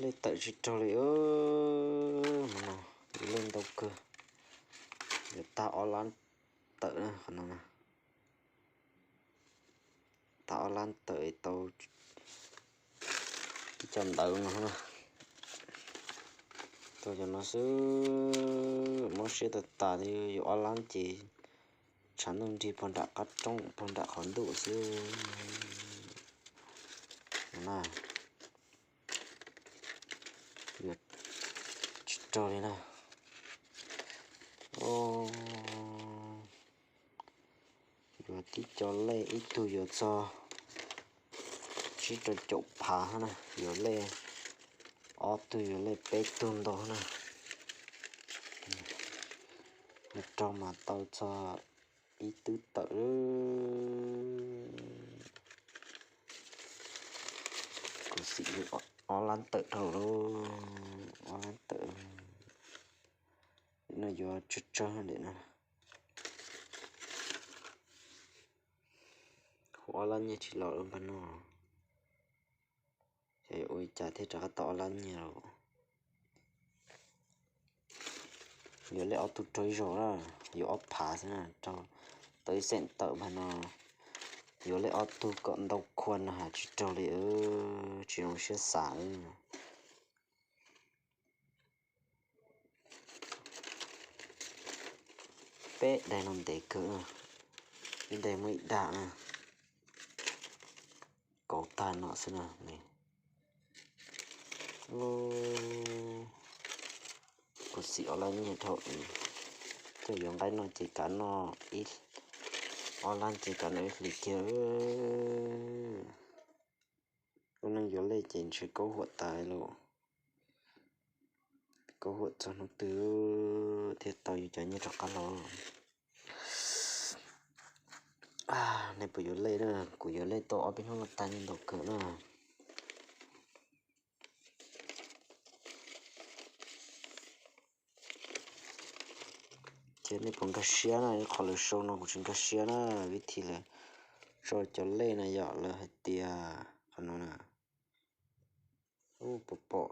Lej tawm tsis raug li, hmo no yuav lej ntau kawg, yuav tag ob lab tawm na qhov no na. Tag ob lab tawm tau ib co ntawv no na. Tau cov no xwb, mob siab tas tas li, yuav ob lab ces tshav ntuj nrig puag nram qab roob puag nram qhov ntuj xwb na. Yuav tsis raug li na. Yuav tib co lej ib tug yuav txog tsib rau caum phav na, yuav lej ob tug yuav lej peb tug ntau na. Yuav raug mas tau txog ib tug tawm. Kuv xim ob lab tawm dhau lawm, ob lab tawm. No yuav tsawg tsawg ntawm no. Hu ob lab nyiaj tsis los lawm npag no. Xyov yuav ua li cas thiaj rov qab tau ob lab nyiaj los. Yuav lej ob tug raug ib zaug na, yuav ob phav xwb na, raug tau ib xeem tawm npag no. Yuav lej ob tug kom ntau khuaj no has tsis raug li, tsis zoo siab xav. Peb daim no ntev kawg na, ib daim muaj ib dag na, kauv tag no xwb na. Kuv xim ob lab nyiaj dhau, coj yuav nqaij noj ces kav noj ib, ob lab ces kav noj ib hlis kiag. Ua neej yuav lej ces ntshe kaub huam tas lawm. Kaub huam txog hnub twg thiaj tau yus cov nyiaj rov qab los. Nej puas yuav lej na? Kuv yuav lej tau ob peb hnub no tag nyiaj ntau kawg na. Ces nej puas nkag siab na? Qhov lawv sau no kuv tsis nkag siab na. Vib thib lawv sau cov lej no yog lawv hais tias qhov no na. Ub, puas pom?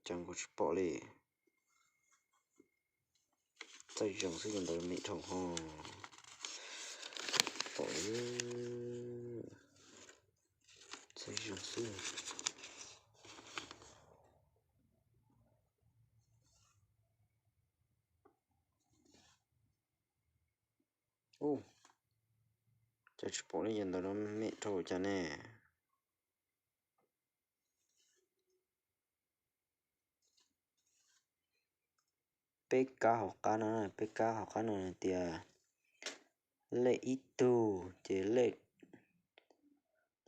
Cas kuv tsis pom li. Txaij zoo xwb, ntawd me dhau ho. Pom li, txaij zoo xwb. Ub, cas tsis pom li, yog ntawm no me dhau cas ne? Peb kab hauv qab no, peb kab hauv qab no hais tias lej ib tug ces lej,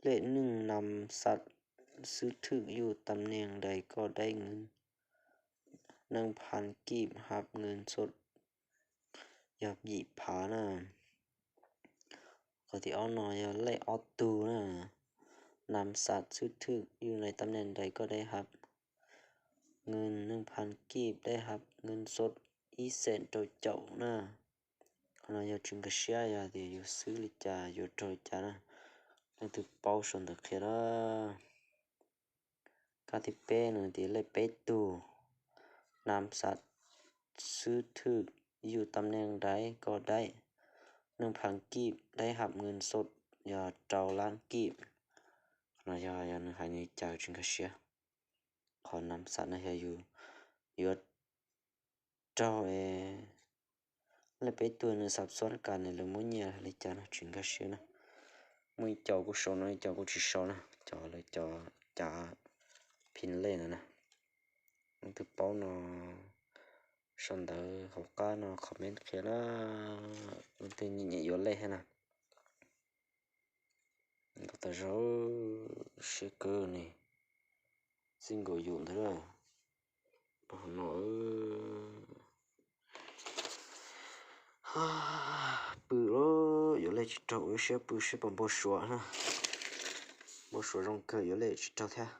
lej neeg nam xav xwb thwj yus tam neeg dais koj dais nws neej phan kib hab nws sot yog yim phav na. Qhov thib ob no yog lej ob tug na, nam xav xwb thwj yus tam neeg dais koj dais hab nws neej phan kib dais hab nws sot ib xeem rau caum na. Qhov no yog tsis nkag siab, yog tias yus xwb li cas yuav raug li cas na, leej twg paub sau ntawv qhia na. Kab thib peb no tias lej peb tug, nam xav xwb thwj yus tam neeg dais koj dais neej phan kib dais hab nws sot yog rau lab kib. Qhov no yog, yog nws hais li cas tsis nkag siab. Qhov nam xav no yog yus yuav raug lej peb tug nws xav xuab kas nws lawv muab nyiaj li cas no tsis nkag siab na. Muaj ib co kuj sau no, ib co kuj tsis sau na, cov lawv cov cav phim lej ntawd na. Leej twg paub no sau ntawv hauv qab no comment qhia na. Leej twg nyiam nyiam yuav lej thiab na. Nkauj tas zog, siab kawg ne, txij nkaus yus ntawd lawm. Pab hauv no pw lawm, yuav lej tsis raug ua siab pw seb puas npau suav na. Npau suav zoo kawg yuav lej tsis raug thiab.